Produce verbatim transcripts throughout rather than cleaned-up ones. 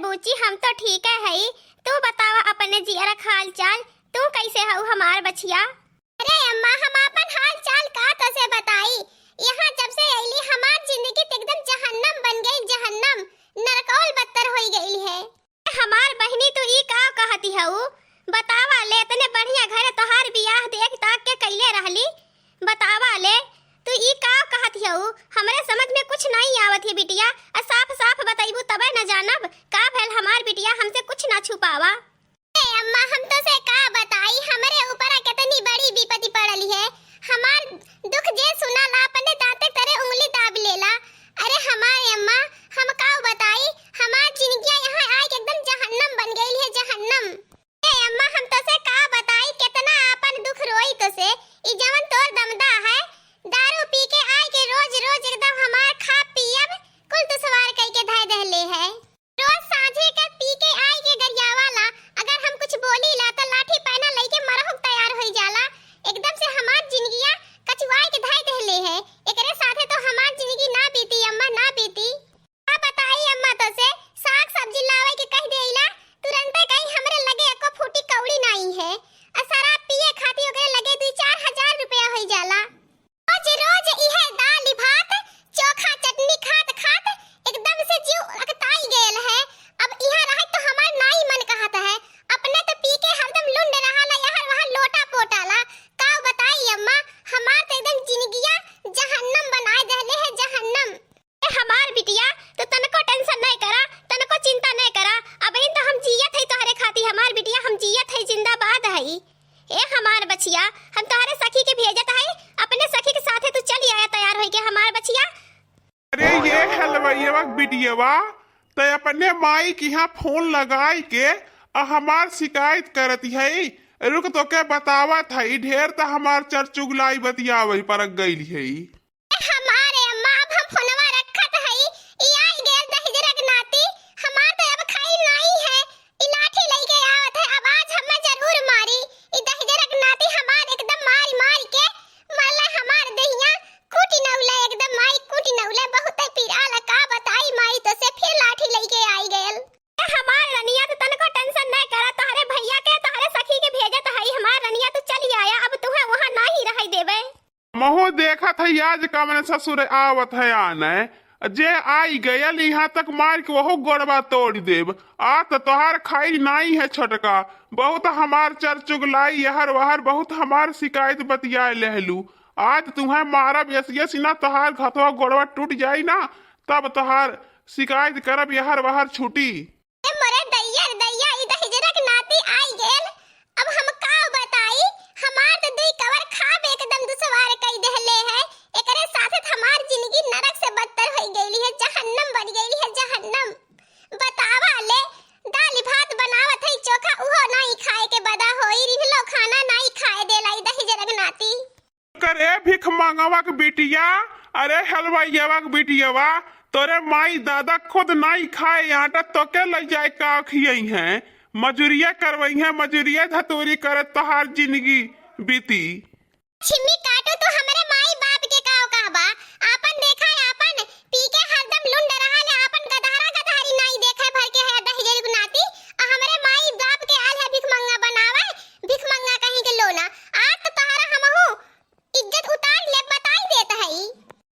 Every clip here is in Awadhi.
बुची, हम तो ठीक है हई, तू बतावा अपने जियरा क हाल चाल, तू कैसे हऊ हमार बछिया? अरे अम्मा, हम आपन हाल चाल का तोसे बताई, यहाँ जब से अइली हमार जिंदगी त एकदम जहन्नम बन गई, जहन्नम, नरकौल बत्तर होई गई है। हमार बहिनी, तू ई का कहती हऊ? बतावा ले, इतने बढ़िया घर तोहार बियाह देख ताक के कइले रहली, बतावा ले, तू ई का कहती हऊ? हमरे समझ में कुछ नहीं आवत है बिटिया, आ साफ साफ बतइबू तबे न जानब, का भइल हमार बिटिया, हमसे कुछ ना छुपावा। ए अम्मा, हम तोसे का बताई, हमरे ऊपर कितनी बड़ी विपत्ति पड़ल है। हमार दुख जे सुनाला, अपने दांते तरे उंगली दाब लेला। अरे हमार अम्मा, हम का बताई, हमार जिंदगिया यहाँ आए के एकदम जहन्नम बन गई है, जहन्नम। ए अम्मा, हम तोसे का बताई, कितना आपन दुख रोई तोसे। ई जवन तोर दमदा है, दारू पी के आए के रोज रोज एकदम हमार खा पियब कुल दुश्वार कई के धय दहले है। रोज सांझे के पी के आई के गरियावाला, अगर हम कुछ बोली ला त लाठी पैना लइके मरहु क तैयार होई जाला। एकदम से हमार जिंदगिया कचुआई के धई देहले है। एकरे साथे तो हमार जिंदगी ना बीती अम्मा, ना बीती। का बताई अम्मा तोसे, साग सब्जी लावे के कह देइला, तुरंते कहीं हमरे लगे एको फूटी कौड़ी नाई है। आ शराब पिए खातिर ओकरे लगे दुई चार हजार रुपया होई जाला। रोज रोज इहे दाल भात, चोखा चटनी खात खात एकदम से जीव अकताई गयल है। अब इहाँ रहे तो हमार नाई मन कहत है। अपने तो पी के हरदम लुंड रहाला, यहाँ वहाँ लोटा पोटाला। का बताई अम्मा, हमार तो एकदम जिंदगिया जहन्नम बनाए दहले है, जहन्नम। ए हमार बिटिया, तू तनको tension नहीं करा, तनको चिंता नहीं करा। अबहिन तो हम जियत हई तोहरे खाती, हमार बिटिया, हम जियत हई, जिंदाबाद हई। ए हमार बछिया, हम तोहरे सखी के भेजत हई, अपने सखी के साथे तू चली आया तैयार होई के हमार बछिया। अरे ये हलवैया क बिटियवा, तै अपने माई के यहाँ फोन लगाई के आ हमार शिकायत करत हई। रुक, तोके बतावत हई, ढेर त हमार चरचुगलाई बतियावई परक गइल हई। हमारे अम्मा, अब हम फोनवा रखत हई, ई आई गयल दहिजरक नाती, हमार त अब खाई नाई है, ई लाठी लइके आवत है, अब आज हमें जरूर मारी, ई दहिजरक नाती हमार एकदम मारी मारी के मरले, हमार देहिया कूटी नौले, एकदम माई कूटी नौले, बहुत पिराला, का बताई माई तोसे, फिर लाठी लइके आई गयल। हमार रनिया, तू तनको tension नहीं करा, तोहरे भैया के, तोहरे सखी के भेजत हई, हमार रनिया, तू चली आया, अब तुहे वहाँ नाही रहई देबे। हमहू देखत हई आज कवन ससुर आवत है आने, जे आई गयल इहाँ तक मार के वहू गोड़वा तोड़ देब। आ त तोहार खाई नाई है छोटका, बहुत हमार चरचुगलाई यहर वहर, बहुत हमार शिकायत बतियाए लेहलू। आज तुहें मारब ऐसी ऐसी ना, तोहार घथवा गोड़वा टूट जाई ना, तब तोहार शिकायत करब यहर वहर छूटी। ए मोरे दैया रे दैया, ई दहिजरक नाती आई गेल। अब हम का बताई, हमार त दुई कवर खाब एकदम दुसवार कई देहले है। एकरे साथे त हमार जिंदगी नरक से बदतर होई गईली है, जहन्नम बन गईली है, जहन्नम। बतावा ले, दाल भात बनावत है, चोखा उहो नाई खाए के बदा होई, रिन्हलो खाना नाई खाए देला ई दहिजरक नाती। करे भिख मंगवा के बिटिया, अरे हलवाइयवा के बिटियवा, तोरे माई दादा खुद नाई खाए आटा, तोके लइ जाए का खियई हैं? मजूरिया करवई हैं, मजूरिया धतूरी करत तोहार जिंदगी बीती। छिम्मी काटो, तू हमरे माई बाप के का कहबा? आपन देखा है, आपन पी के हरदम लुंड रहा ले, आपन गदहरा गदहरी नाई देखे भर के है दहिजरी गुनाती, आ हमरे माई बाप के आल है भिख मंगा बनावे, भिख मंगा कहीं के लोना। आज तो तोहरा हमहू इज्जत उतार ले, बताई देत हई।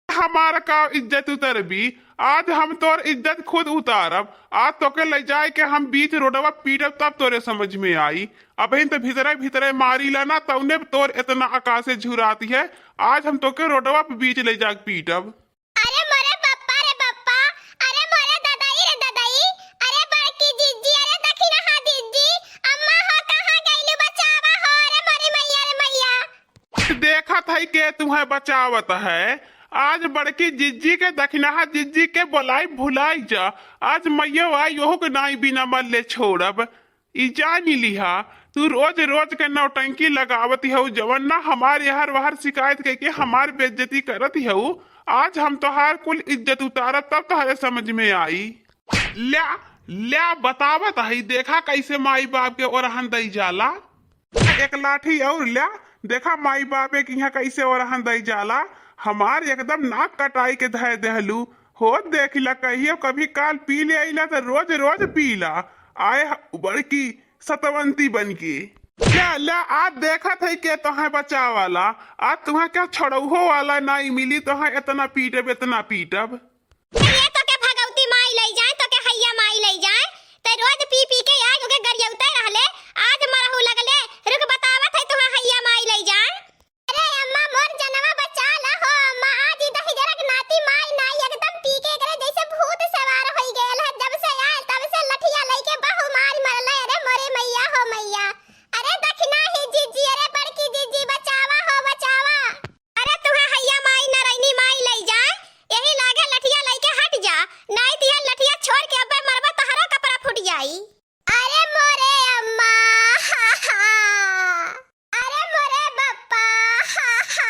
हमार का इज्जत उतरबी? आज हम तोर इज्जत खुद उतारब। आज तोके ले जाए के हम बीच रोडवा पीटब, तब तोरे समझ में आई। अबहिन तो भीतरे भीतरे मारी ला ना, तौने तोर इतना आकाशे झुराती है। आज हम तोके रोडवा पे बीच ले जाके पीटब। अरे मोरे बप्पा रे बप्पा, अरे मोरे ददाई रे ददाई, अरे बड़की जिज्जी, अरे दखिनहा जिज्जी, अम्मा हो कहाँ गइलू, बचावा हो, अरे मोरे मैया रे मैया। देखत है के तुम्हें बचावत है। आज बड़की जिज्जी के दखिनहा जिज्जी के बोलाई भुलाई जा। आज मैयो आई, ओहू के नाई बिना मरले छोड़ब। ई जानी लिहा, तू रोज रोज के नौटंकी लगावत हऊ, जवन ना हमार यहर वहर शिकायत कइके हमार बेइज्जती करत हऊ। आज हम तोहार कुल इज्जत उतारब, तब तोहरे समझ में आई। ल्या, ल्या बतावत हई, देखा कैसे माई बाप के ओरहन दई जाला। एक लाठी और ल्या, देखा माई बाप के यहाँ कैसे ओरहन दई जाला। हमार एकदम नाक कटाई के धय देहलू। हो देख ला, कहियो कभी काल पी ले आइला त रोज रोज पीला। आए ह-, बड़की सतवंती बन के। ला, ला, आज देखत है के तोहे बचावाला। आज तुहा क्या छोड़ौहो वाला नाई मिली, तोहे इतना पीटब, इतना पीटब। ये तो के भगवती माई लई जाए, तो के हैया माई लई जाए। ते रोज पी पी के आज ओके गरियौते रहले, आज मरहू लगले। रुक बतावत है तुहा हैया माई लई जाए। अरे अम्मा, मोर जनवा बचा ला हो अम्मा, आज ई दहिजरक नाती माई नाई एकदम पी के एकरे जैसे भूत सवार होई गयल है। जब से आयल तब से लठिया लइके बहु मार मरले। अरे मोरे मैया हो मैया, अरे दखिना ही जीजी, अरे बड़की जीजी बचावा हो बचावा। अरे तुहा हैया माई नरैनी माई लई जाए, यही लागे लठिया लइके हट जा, नाई तिहे लठिया छोड़ के अब्बे मरबा तहरो कपड़ा फूट जाई। अरे मोरे अम्मा, हा, हा। अरे मोरे बप्पा, हा, हा।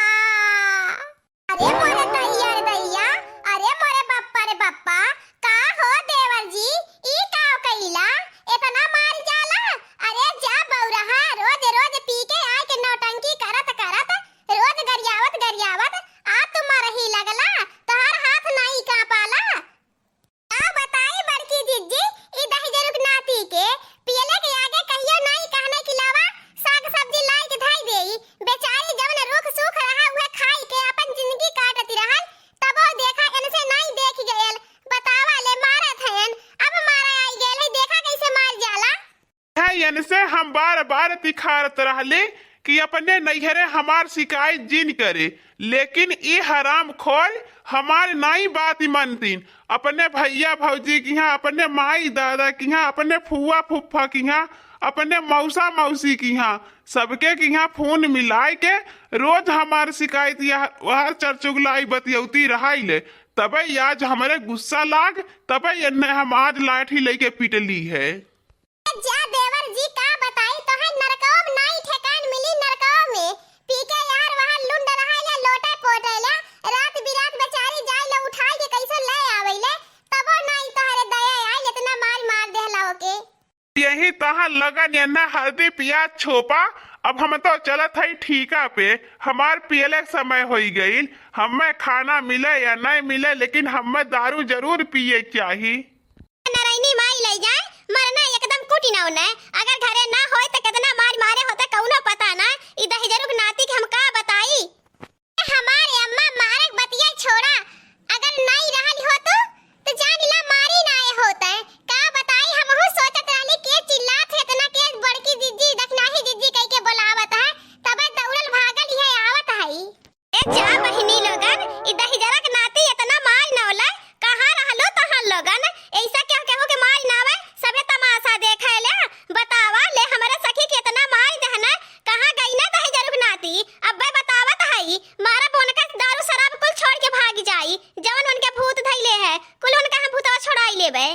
अरे मोरे दैया रे दैया, अरे मोरे बप्पा रे बप्पा, का हो देवर जी, ई का कइला? इतना मार जाला? अरे जा बौरहा, रोज रोज पी के आए के नौटंकी करत करत, रोज गरियावत गरियावत, आ तू मरही लगला, तोहार हाथ नाई कांपाला। का बताई बड़की जिज्जी, ई दहिजरुक नाती के पियले के आगे कहियो नाई कहने के अलावा साग सब्जी लाई के धई देई। बेचारी जवन रूख सूख रहा उहे खाई के अपन जिंदगी काटती रहल, तबो देखा इनसे नाई देख गयल। बतावा ले मारत हयन, अब मारा आई गयल है, देखा कैसे मार जाला। है, इनसे हम बार बार तिखारत रहली कि अपने नैहरे हमार शिकायत जिन करे, लेकिन ई हरामखोर हमार नाई बात मनतीन। अपने भैया भौजी किहाँ, अपने माई दादा किहाँ, अपने फुआ फुफ्फा किहाँ, अपने मौसा मौसी किहाँ, सबके किहाँ फोन मिलाए के रोज हमार शिकायत या हर चरचुगलाई बतियौती रहाइले। तबे आज हमरे गुस्सा लाग, तबे एन्ने हम आज लाठी लेके पीटली है। जा देवर जी, का बताई तोहे, नरकवा में नाई ठेकान मिली, नरकवा में। पी के यार वहाँ लुंड रहाइले, लोटे पोटेले, रात बिरात बेचारी जाइले उठाई के कैसे ले आवेले, तबो नाई तोहरे दया आइल, इतना मार मार देहला ओके। यही तहा लगन एन्ना हल्दी पियाज छोपा, अब हम तो चलत हई ठीका पे, हमार पियले के समय होई गइल, हमें खाना मिले या नहीं मिले, लेकिन हमें दारू जरूर पिए के चाही। नरैनी माई लई जाए, मरना एकदम कुटी ना उन्हें। अगर घरे ना होए त कितना मार मारे होते कौनो पता ना। ई दहिजरुक नाती के हम का बताई। हमारे अम्मा मारक बतिया छोड़ा, अगर नाई रहल हो तो, तो जान ला मारी ना आए होते। का बताई, हमहू सोचत रहली के चिल्लात है इतना के बड़की जिज्जी, दखनाही जिज्जी कह के बोलावत है, तबे दौड़ल भागल ये आवत है। ए जा बहिनी लोगन, ई दहिजरक नाती इतना मार नौले, कहाँ रहलो तहां लोगन? ऐसा केहू केहू के मार नावे, सभे तमाशा देखे ले। बतावा ले, हमरे सखी के इतना मार दहने, कहाँ गई ना दहिजरुक नाती? अब्बे बतावत हई, मारा बोन का दारू शराब कुल छोड़ के भाग जाई, जवन उनके भूत धइले है, कुल उनका हम भूतवा छोड़ाई लेबे।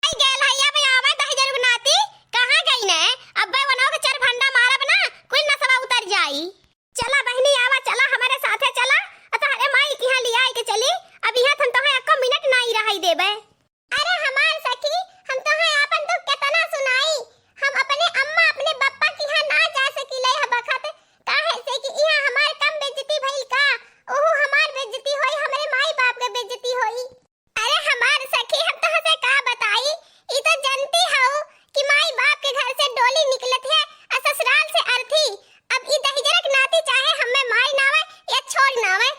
आई गेल है, अब आवे दहिजरुक नाती, कहाँ गई ने? अब्बे वनो के चार भंडा मारब ना, कुल नसवा उतर जाई। चला बहिनी, आवा, चला, हमरे साथे चला। अ तहरे माई किहाँ लियाई के चली। अब इहाँ हम तोहे एको मिनट नाई रहई देबे। अरे हमार सखी, हम तोहे आपन दुख केतना सुनाई। हम अपने अम्मा, अपने बप्पा किहाँ ना जा सकीले ह बखत, काहे से कि इहाँ हमार कम बेइज्जती भइल का? ओहू हमार बेइज्जती होई, हमरे माई बाप के बेइज्जती होई। अरे हमार सखी, हम तोहसे का बताई, ई तो जनती हऊ कि माई बाप के घर से डोली निकलत है अ ससुराल से अर्थी। अब ई दहिजरक नाती चाहे हमें मारी नावे या छोड़ नावे,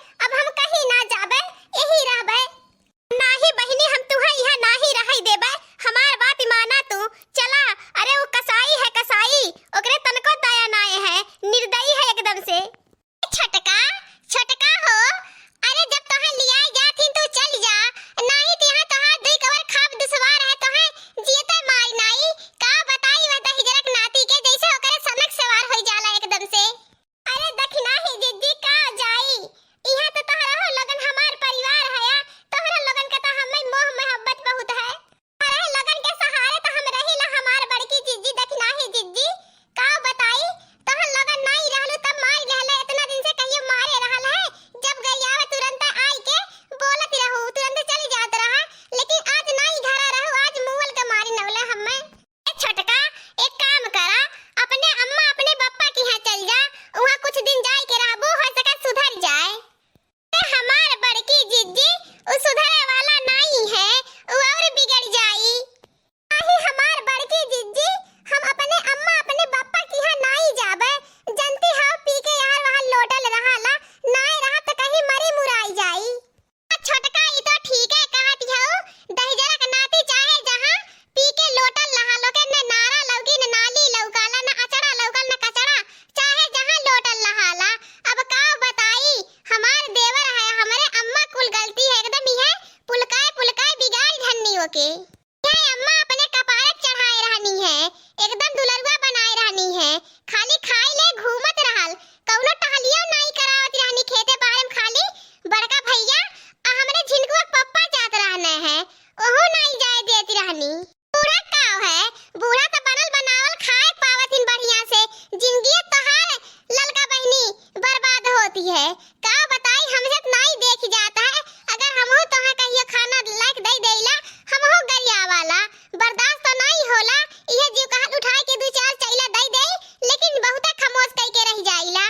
कि जात है, अगर हमहू तोहा कहियो खाना लाइक दई देइला, हमहू गरियावाला। बर्दाश्त तो नहीं होला, इहे जीव कहल उठाए के दू चार चैला दई देई, लेकिन बहुते खमोश कई के रह जाइला।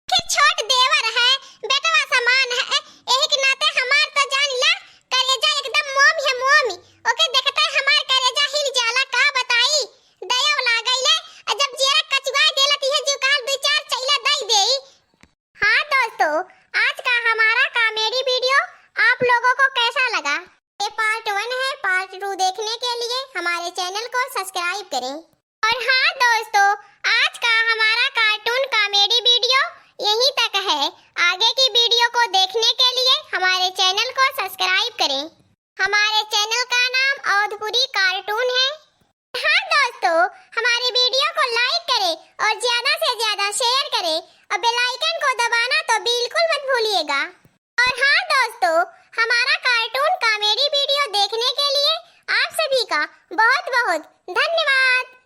फिर छोट देवर है, बेटवा समान है, एही के नाते हमार तो जान ला, करेजा एकदम मोम है मोम। ओके देखते हमार करेजा हिल जाला, का बताई, दया लागइले। आ जब जियरा कचुआ देला, त इहे जीव कहल दू चार चैला दई देई। हाँ दोस्तों, आज का हमारा कॉमेडी वीडियो आप लोगों को कैसा लगा? ये पार्ट वन है, पार्ट टू देखने के लिए हमारे चैनल को सब्सक्राइब करें। और हाँ दोस्तों, आज का हमारा कार्टून कॉमेडी वीडियो यहीं तक है। आगे की वीडियो को देखने के लिए हमारे चैनल को सब्सक्राइब करें। हमारे चैनल का नाम अवधपुरी कार्टून है। हाँ दोस्तों, हमारे वीडियो को लाइक करें और ज्यादा से ज्यादा शेयर करें और बेल आइकन को दबाना तो बिल्कुल मत भूलिएगा। और हाँ दोस्तों, हमारा कार्टून कॉमेडी वीडियो देखने के लिए आप सभी का बहुत बहुत धन्यवाद।